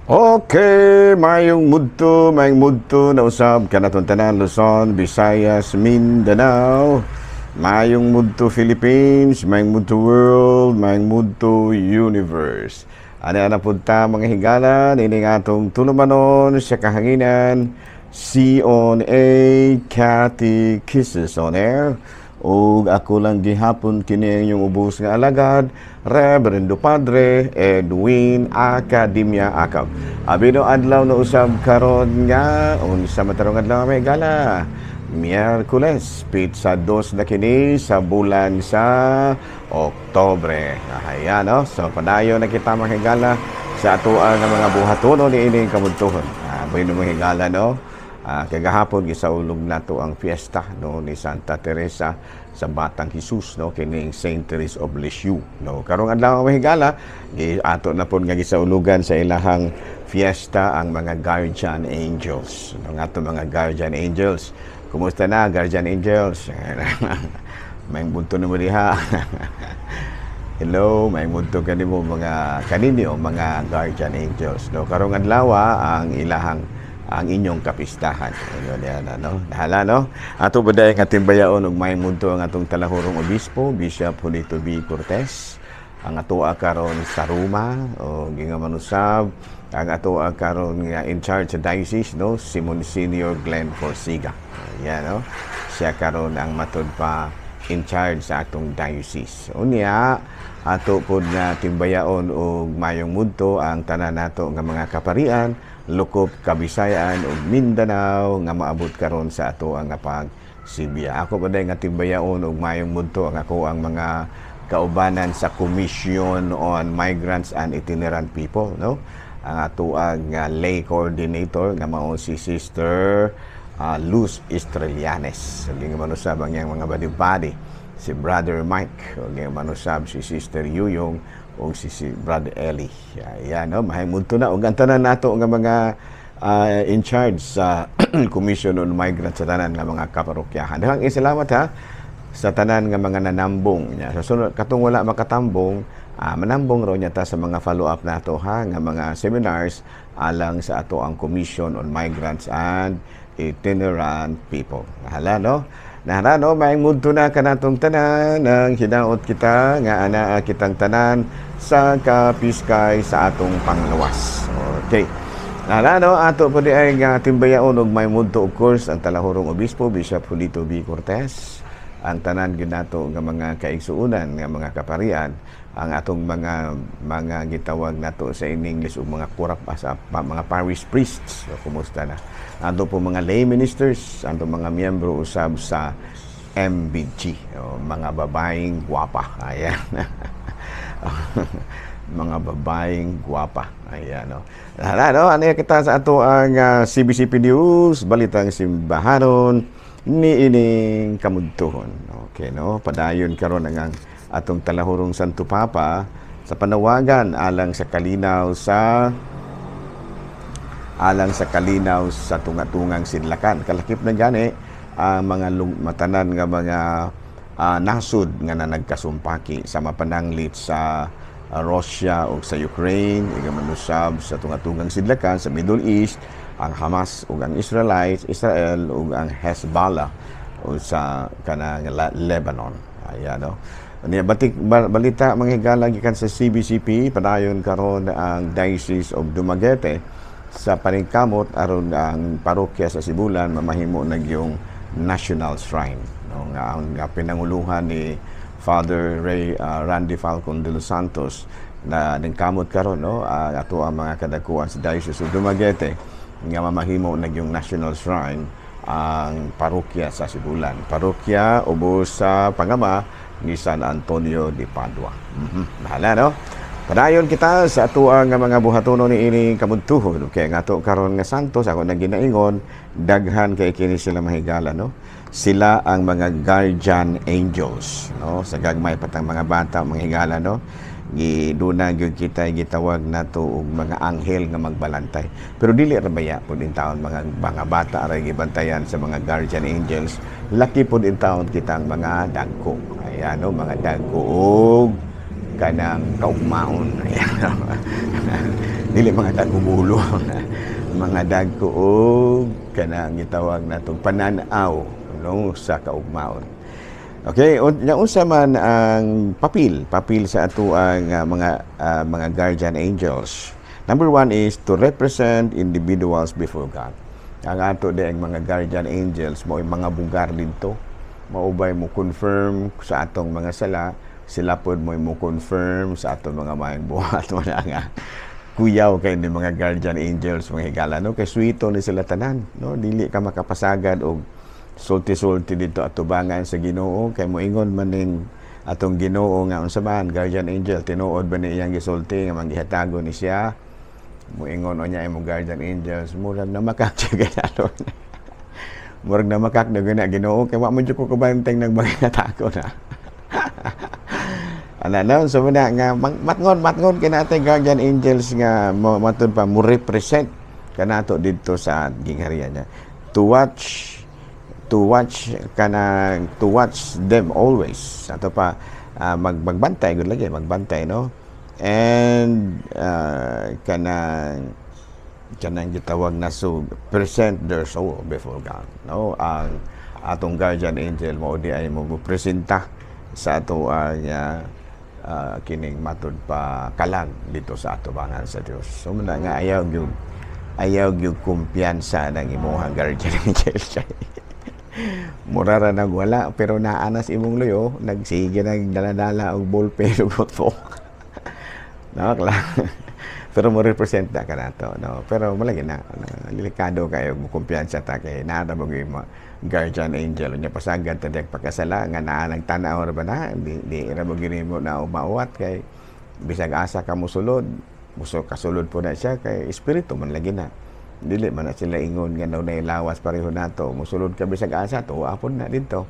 Okay, mayong mudto na usab kanatong tanan, Luzon, Visayas, Mindanao. Mayong mudto, Philippines, mayong mudto, world, mayong mudto, universe. Ana ana pud ta, mga higala, nining atong tulumanon sa kahanginan, C on A Catechesis on Air. Ug ako lang gihapon kini ang inyong ubos nga alagad, Reverendo Padre Edwin Academia Acab. Abino adlaw na usab karon nga unsa matarong adlaw, may gala. Miyerkules, petsa 2 na kini sa bulan sa Oktobre. Ayan, no? So, padayon na kita, mga higala, sa atoa nga mga buhatono ni ining kamudtuhon. Bueno, mga higala, no? Kagahapon gisaulog nato ang fiesta, no, ni Santa Teresa sa Batang Jesus, no, kining Saint Therese of Lisieux, no. Karong adlaw, mga higala, gi ato na pod nga gisaulugan sa ilahang fiesta ang mga guardian angels, no, nga ato mga guardian angels. Kumusta na, guardian angels? May bunto na mo diha. Hello, may mudto kanimo mga kaninyo mga guardian angels, no. Karong adlaw ang ilahang ang inyong kapistahan. Ayun yan, ano? Nahala, no? Ato ba dahil nga timbayaon og may mudto ang atong talahurong obispo, Bishop Julito B. Cortez. Ang atoa karon sa Roma, o ginga manusab, ang atoa karon nga in charge sa diocese, no? Si Monsignor Glenn Forciga. Ayan, no? Siya karon ang matud pa in charge sa atong diocese. Unya, ato pod nga timbayaon og mayong mudto ang tanan nato nga mga kaparian, lokop Kabisayaan ug Mindanao nga maabot karon sa ato ang pagsibiya. Ako pa nga timbayaon og mayong mudto ang ako ang mga kaubanan sa Commission on Migrants and Itinerant People, no? Ang atoang lay coordinator nga mao si Sister Luz Estrellanes. Ug nga manusab ang iyang mga body-body, si Brother Mike, ug nga manusab si Sister Yuyong ug si Brother Eli. Ayan, no? Mahayong mudto na ug ang tanan nato nga mga in charge sa Commission on Migrants sa tanan nga mga kaparokyahan. Daghang salamat ha sa tanan nga mga nanambong niya. Sa sunod katong wala makatambong, manambong raw niya ta sa mga follow-up nato ha nga mga seminars alang sa ato ang Commission on Migrants and Itinerant People. Hala, no? Nahara, no, maayong mudto na kanatong tanan ang hinaot kita nga anaa kitang tanan sa kapiskay sa atong panglawas. Okay. Nahara, no, ato po di ay nga timbayaon og may mudto, of course, ang talahurong obispo, Bishop Julito B. Cortez, ang tanan gyud nato nga mga kaigsuonan nga mga kaparian, ang atong mga gitawag nato sa in English ug mga kurap sa mga parish priests. So, kumusta na? Ato po mga lay ministers, ato mga miyembro usab sa MBG, o, mga babaeng gwapa. Ayan. Mga babaeng gwapa. Ayan, no. Hala, no? Ano kita sa ato ang CBCP News, Balitang Simbahanon, ni ining kamudtuhon. Okay, no? Padayon karon ang atong talahurong Santo Papa sa panawagan alang sa kalinaw sa tunga-tungang sidlakan. Kalakip na gani ang mga matanan nga mga nasud nga na nagkasumpaki sa mapananglit sa Russia o sa Ukraine, iga manusab sa tunga-tungang sidlakan sa Middle East, ang Hamas ug ang Israelites, Israel ug ang Hezbollah o sa kanang Lebanon. Ayan, no. Niya batik balita, mga higala, gikan sa CBCP, padayon karon ang Diocese of Dumaguete sa paningkamot aron ang parokya sa Sibulan mamahimo na yung National Shrine, no, nga ang nga pinanguluhan ni Father Ray Randy Falcon de los Santos na ningkamot karon, no, ato ang mga kadakuan sa Diocese of Dumaguete nga mamahimo na yung National Shrine ang parokya sa Sibulan. Parokya ubos sa pangama ni San Antonio de Padua. Bahala, no? Padayon kita sa atuang nga mga buhatono ni ini kamudtuhon. Okay, nga ato karon nga santos, ako nang ginaingon, daghan kay kini sila, mahigala, no? Sila ang mga guardian angels, no? Sa gagmay patang mga bata, mga higala, no? Giduna gyud kita gitawag nato og mga anghel nga magbalantay. Pero dili ra baya pud in taon mga bata ra gibantayan sa mga guardian angels. Laki pud in taon kitang mga dagko. Ayan, no, mga dagko og kanang kaugmaon. Ayan. Dili mga dagko ulo, mga dagko og kanang gitawag natong panan-aw, no, sa kaugmaon. Okay, nya unsa man ang papel sa ato ang mga guardian angels? Number one is to represent individuals before God. Ang ato di ang mga guardian angels mo mga bugar didto. Maubay mo confirm sa atong mga sala, sila pod mo confirm sa atong mga maayong buhat. Wala nga kuyaw kay ni mga guardian angels, mga higala, no, kay sweeto ni sila tanan, no? Dili ka makapasagad og sulti-sulti dito atubangan sa Ginoo kay moingon man ning atong Ginoo nga, "Unsa man, guardian angel, tinuod ba ni iyang gisulti nga manggihatagon ni siya?" Moingon unya imong guardian angels, "Murag na makak siya, murag na makak na gina, Ginoo, kay wa man jud ko kabanteng nagmangihatagon na." Ana, no? So muna nga matngon matngon kay natay guardian angels nga matud pa mo represent kanato didto sa gingharian niya. To watch kanang to watch them always. Ato pa magbantay gud lagi, magbantay, no? And kanang gitawag na so present their soul before God, no? Ang atong guardian angel mo di ay mo presenta sa ato ang kining matud pa kalag dito sa atubangan sa Dios. So muna nga ayaw gyud kumpiyansa ng imong guardian angel. Mura ra nag wala, pero naa na sa imong luyo, nagsige nag dala-dala og ballpen ug notebook. No, kla. Pero mo represent na ka nato, no? Pero malagi na, no, delikado kayo mo kumpiyansa ta kay naa ra mo guardian angel nya. Pasagad ta diag pagkasala nga naa nagtan-aw ra ba na, di ra mo gini mo na umawat kay bisag asa ka mosulod, muso kasulod po na siya kay espiritu man lagi na. Dili man na sila ingon nga daw lawas pareho nato. Musulod ka bisag asa, tuwa pud na dito.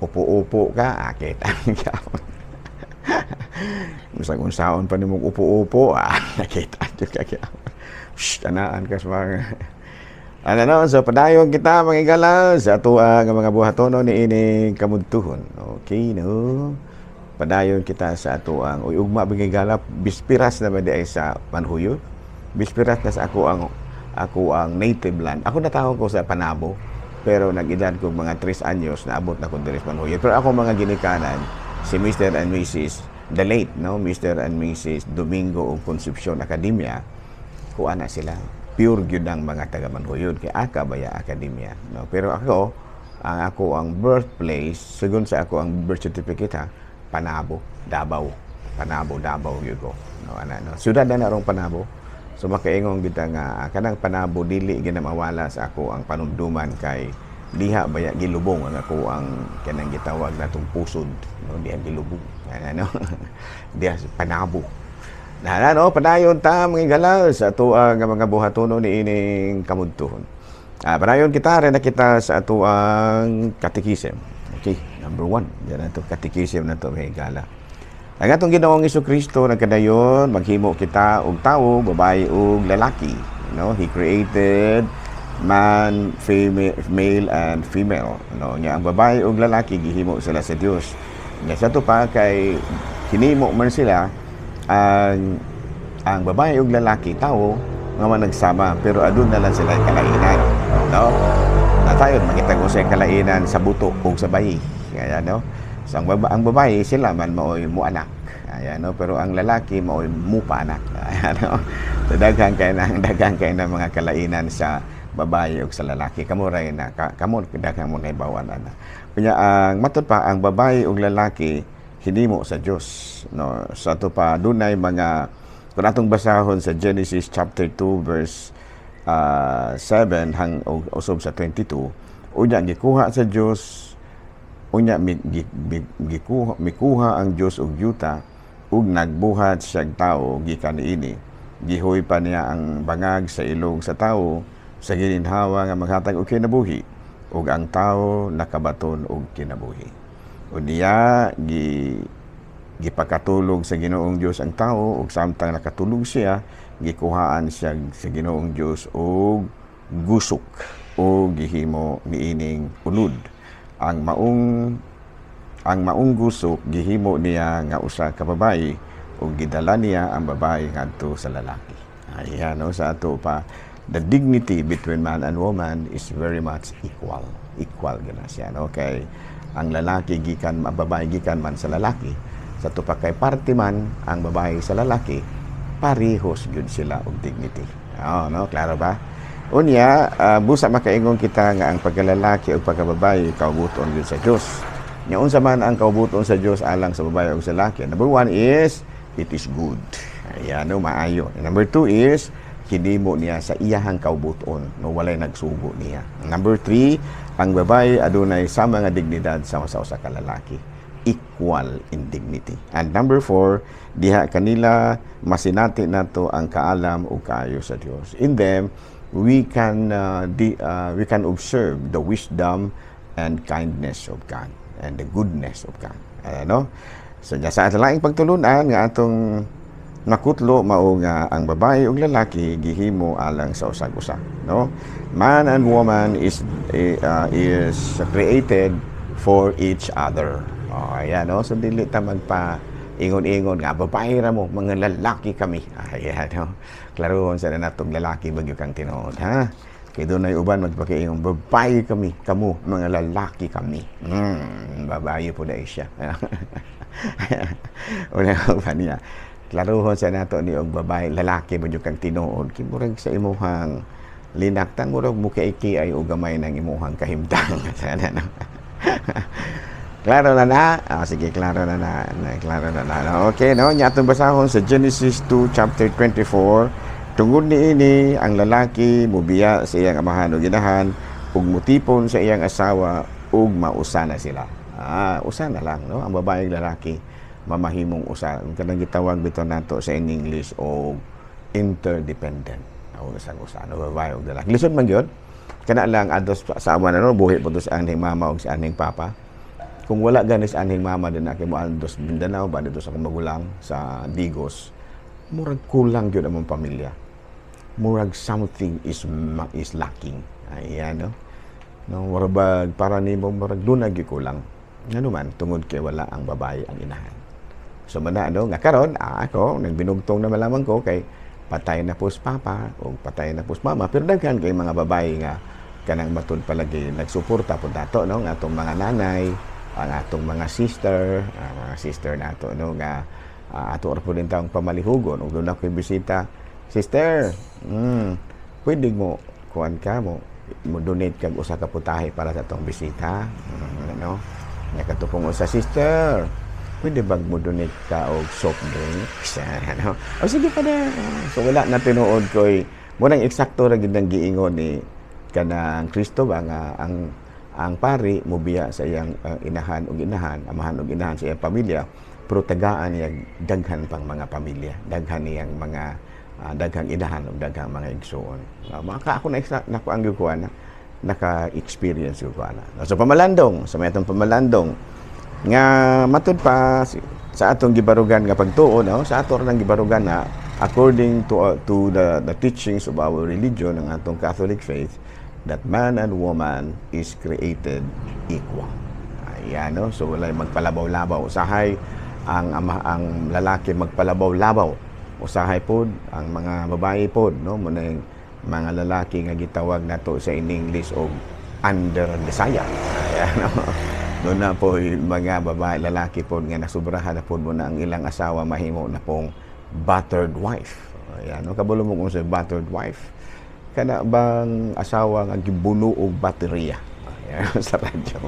Upo-upo ka, akit ang gyapon. Bisag unsaon pa nimo upo-upo, nakita jud ka gyapon. Shh, tanaan ka sa mga ano, no? So padayon kita, mga igala, sa ato nga mga buhatono ni ining kamudtuhon. Okay, no? Padayon kita sa ato ang uy ugma, mga igala, bispiras na ba di ay sa Manhuyod? Bispiras na sa ako ang native land. Ako natawag ko sa Panabo, pero nag-edad ko mga 3 anyos naabot na ko diri sa Manhuyod. Pero ako mga ginikanan si Mr. and Mrs. the late, no, Mr. and Mrs. Domingo ug Concepcion Academia, kuha na sila. Pure gyud ang mga taga Manhuyod kay aka baya Academia, no? Pero ako, ang ako ang birthplace, segun sa ako ang birth certificate ha, Panabo, Davao. Panabo, Davao gyud ko. No, ana, no. Syudad na narong Panabo. So makaingon kita nga kanang Panabo dili gyud na mawala sa ako ang panumduman kay diha baya gilubong ang ako ang kanang gitawag natong pusod, no? Diha gilubong ana, no, diha sa Panabo na, no? Padayon ta, mga igala, sa ato ang mga buhatono ni ining kamudtuhon. Padayon kita rin na kita sa ato ang katekism. Okay, number one. Yan na to, katekism na to, mga igala. Ang atong Ginoong Kristo nagkadayon maghimo kita og tawo, babae ug lalaki. No, He created man, female, male and female. No, nya ang babae ug lalaki gihimo sila sa Dios. Nya sa ato pa kay hinimo man sila ang babae ug lalaki, tawo nga man nagsama, pero aduna lang sila kalainan, no? Na tayo makita ko sa kalainan sa buto ug sa bayi. Kaya, no, so ang babae sila man maoy muanak. Ayan, no? Pero ang lalaki maoy mupaanak. Ayan, no? So, daghan kay na mga kalainan sa babae ug sa lalaki. Kamo ray na kamo daghan mo nahibawan ana. Kunya ang matud pa ang babae ug lalaki hinimo sa Dios, no? Sa ato pa dunay mga kung atong basahon sa Genesis chapter 2 verse 7 hang usab sa 22, unya gikuha sa Dios, unya gikuha, mikuha ang Dios og yuta ug nagbuhat siyag tawo gikan niini. Gihuy pa niya ang bangag sa ilong sa tawo sa gininhawa nga maghatag og kinabuhi, ug ang tawo nakabaton og kinabuhi. Unya gipakatulog sa Ginoong Dios ang tawo, ug samtang nakatulog siya, gikuhaan siya sa Ginoong Dios og gusok o gihimo niining unod. Ang maong gusok gihimo niya nga usa ka babayi ug gidala niya ang babayi ngadto sa lalaki. Ayan, no, sa ato pa, the dignity between man and woman is very much equal. Equal gina siya, no? Kay ang lalaki gikan, ang babae gikan man sa lalaki. Sa ato pa, kay parte man ang babae sa lalaki, parehos gyud sila og dignity. Oh, no, klaro ba? Unya, busa makaingon kita nga ang pagkalalaki o pagkababae kaubuton gyud sa Dios. Nya unsa man ang kaubuton sa Dios alang sa babae o sa lalaki? Number one is it is good. Ayan, no, maayo. Number two is hinimo niya sa iyahang kaubuton, no, walay nagsugo niya. Number three, ang babae adunay sama nga dignidad sama sa usa ka lalaki, equal in dignity. And number four, diha kanila masinati nato ang kaalam ug kaayo sa Dios. In them, we can observe the wisdom and kindness of God and the goodness of God. Ano? So, sa laing pagtulunan nga atong nakutlo, mao nga ang babae ug lalaki gihimo alang sa usag-usa, no? Man and woman is created for each other. Oh, ayan, no? So dili ta magpa ingon-ingon nga babae ra mo, mga lalaki kami. Ayan, no? Klarohon sa natong lalaki bagyo kang tinuod, ha? Kay dunay uban magpakiingon, "Babae kami, kamo mga lalaki kami." Babae po dahil siya. Una pa niya. Klarohon sa nato ni og babae, lalaki ba kang tinuod. Kay murag sa imuhang linaktan, murag mukaiki ay og gamay ng imuhang kahimtang. Sana, no? Klaro na na? Ah, sige, klaro na na. Klaro na na. Okay, no? Nya atong basahon sa Genesis 2 chapter 24. Tungod niini ang lalaki mubiya sa iyang amahan ug inahan ug mutipon sa iyang asawa ug mausa na sila. Ah, usa na lang, no? Ang babae ug lalaki mamahimong usa. Ang kanang gitawag bitaw nato sa in English og interdependent. Ang usang usa, no, babae ug lalaki. Lisod man gyud. Kana lang ados sa amo na, no, buhi po to sa anhing mama ug sa anhing papa. Kung wala ganis anhing mama din na kay mo andos Mindanao ba dito sa akong magulang sa Digos, murag kulang gyud among pamilya, murag something is lacking. Ayan, no, no, murag para nimo murag dunay gyud kulang, ngano man tungod kay wala ang babae ang inahan. So mana, no, nga karon, ako nagbinugtong na malamang ko kay patay na po si papa o patay na po si mama, pero daghan kay mga babae nga kanang matud palagi nagsuporta po nato, no, nga atong mga nanay, ang atong mga sister, ang mga sister nato, no, nga ato ra po din taong pamalihugon ug doon ako'y bisita, "Sister, pwede mo kuan ka mo mo donate kag usa ka putahe para sa atong bisita?" No, nya kato pong usa, "Sister, pwede ba mo donate ka og soft drinks?" Ano, "O sige pa na." So wala na, tinuod ko'y mo nang eksakto ra gid ang giingon ni kanang Kristo ba nga ang pari mobiya sa iyang inahan ug inahan, amahan ug inahan, sa iyang pamilya, pero tagaan niya daghan pang mga pamilya, daghan niyang mga daghang inahan ug daghang mga igsuon. Maka ako na nako ang kuan na naka-experience ko ana. So pamalandong, sa may atong pamalandong nga matud pa sa atong gibarugan nga pagtuo, no, sa ato nang gibarugan na according to the teachings of our religion, ang atong Catholic faith, that man and woman is created equal. Ayan, no? So walay magpalabaw-labaw. Usahay ang ama, ang lalaki magpalabaw-labaw. Usahay pod ang mga babae pod, no, muna yung mga lalaki nga gitawag nato sa in English og under the saya. Ayan, no? Doon na po yung mga babae, lalaki po nga nasubrahan na po mo na ang ilang asawa, mahimo na pong battered wife. Ayan, no? Kabalo mo kung sa battered wife. Kana bang asawa nga gibuno og baterya. Ayan, sa radyo.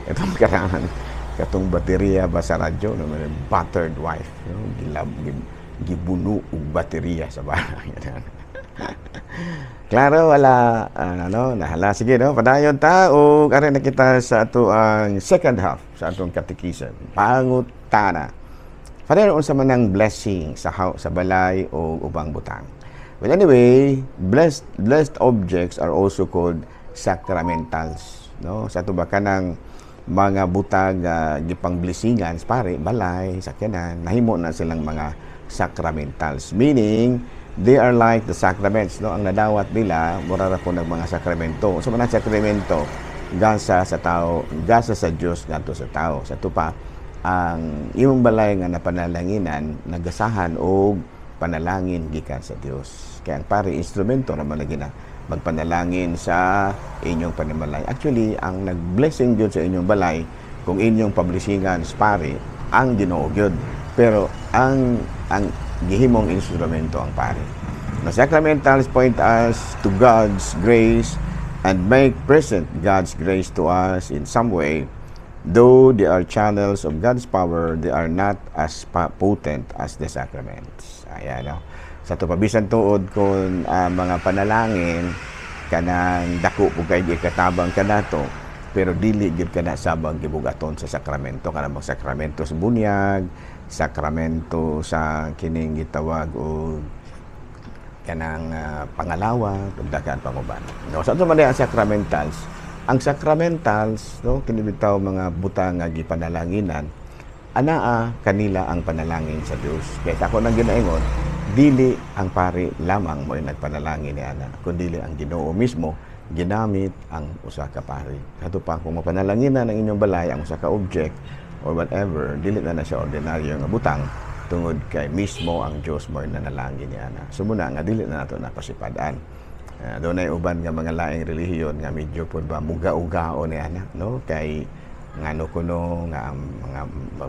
Itong karangan katong baterya ba sa radyo, no, battered wife, no? Gilab, gibuno og baterya sa bahay. Klaro wala, ano, nahala, sige, no, padayon ta ug ari na kita sa ato ang second half sa atong katekism. Pangutana. Father, unsa man ang blessing sa balay o ubang butang? Well, anyway, blessed objects are also called sacramentals, no? Sa ato ba kanang mga butang gipang blessingan, pare, balay, sakyanan, nahimo na silang mga sacramentals. Meaning, they are like the sacraments, no? Ang nadawat nila, mura ra po ng mga sakramento. So, man ang sakramento, gasa sa tao, gasa sa Dios ngadto sa tao. Sa tupa, ang imong balay nga napanalanginan, nagasahan og Panalangin gikan sa Dios. Kaya ang pari, instrumento naman lagi na magpanalangin sa inyong panimalay. Actually, ang nag-blessing gyud sa inyong balay, kung inyong pablessingan sa pari, ang Ginoo gyud. Pero ang gihimong instrumento ang pari. The sacramentals point us to God's grace and make present God's grace to us in some way. Though they are channels of God's power, they are not as potent as the sacraments. Ayan, no? Sa ato pa, bisan tuod kung mga panalangin kanang dako po kay ikatabang kanato, pero dili gyud kana sabang gibugaton sa sakramento, kanang bang sakramento sa bunyag, sakramento sa kining gitawag og kanang pangalawat ug daghan pang uban, no? Sa ato man ang sacramentals, ang sacramentals, no, kini bitaw mga butang nga gipanalanginan, anaa kanila ang panalangin sa Dios. Kaya ako nang ginaingon, dili ang pari lamang mo nagpanalangin ni ana, kundi ang Ginoo mismo ginamit ang usa ka pari. Ato pa, kung mapanalanginan ang inyong balay ang usa ka object or whatever, dili na na siya ordinaryo nga butang tungod kay mismo ang Dios mo nanalangin ni ana. So muna nga dili na nato napasipad-an. Doon ay uban nga mga laing relihiyon nga medyo pud ba muga-ugao ni ana, no, kay ngano kuno nga ang mga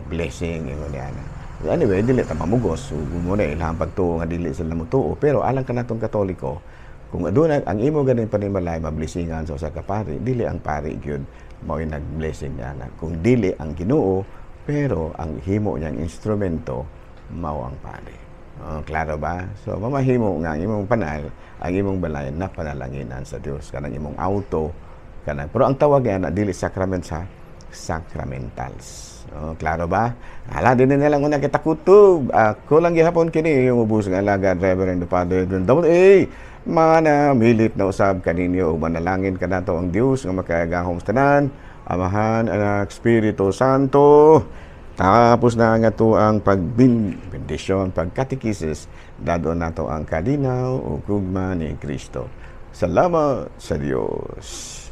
blessing ingon ni ana. Anyway, dili ta mamugos ug mo na ilang pagtuo nga dili sila motuo, pero alang kanatong Katoliko, kung aduna ang imo ganing panimalay mablessingan sa usa ka pari, dili ang pari gyud mao'y nag-blessing niya na, kung dili ang Ginoo, pero ang himo niyang instrumento mao ang pari. Oh, klaro ba? So mamahimo nga ang imong panal, ang imong balay na panalanginan sa Dios, kanang imong auto kanang, pero ang tawag niya na dili sacrament sa sacramentals. Oh, klaro ba? Hala, din na lang una kita kutob. Ako lang gihapon kini yung ubos nga alagad, Reverend Father Edwin Double A. Mana milit na usab kaninyo ug manalangin kanato ang Dios nga makagagahom sa tanan, Amahan, Anak, Espiritu Santo. Tapos na nga to ang pagbendisyon, pagkatekisis, dadon nato ang kalinaw o gugma ni Kristo. Salamat sa Dios.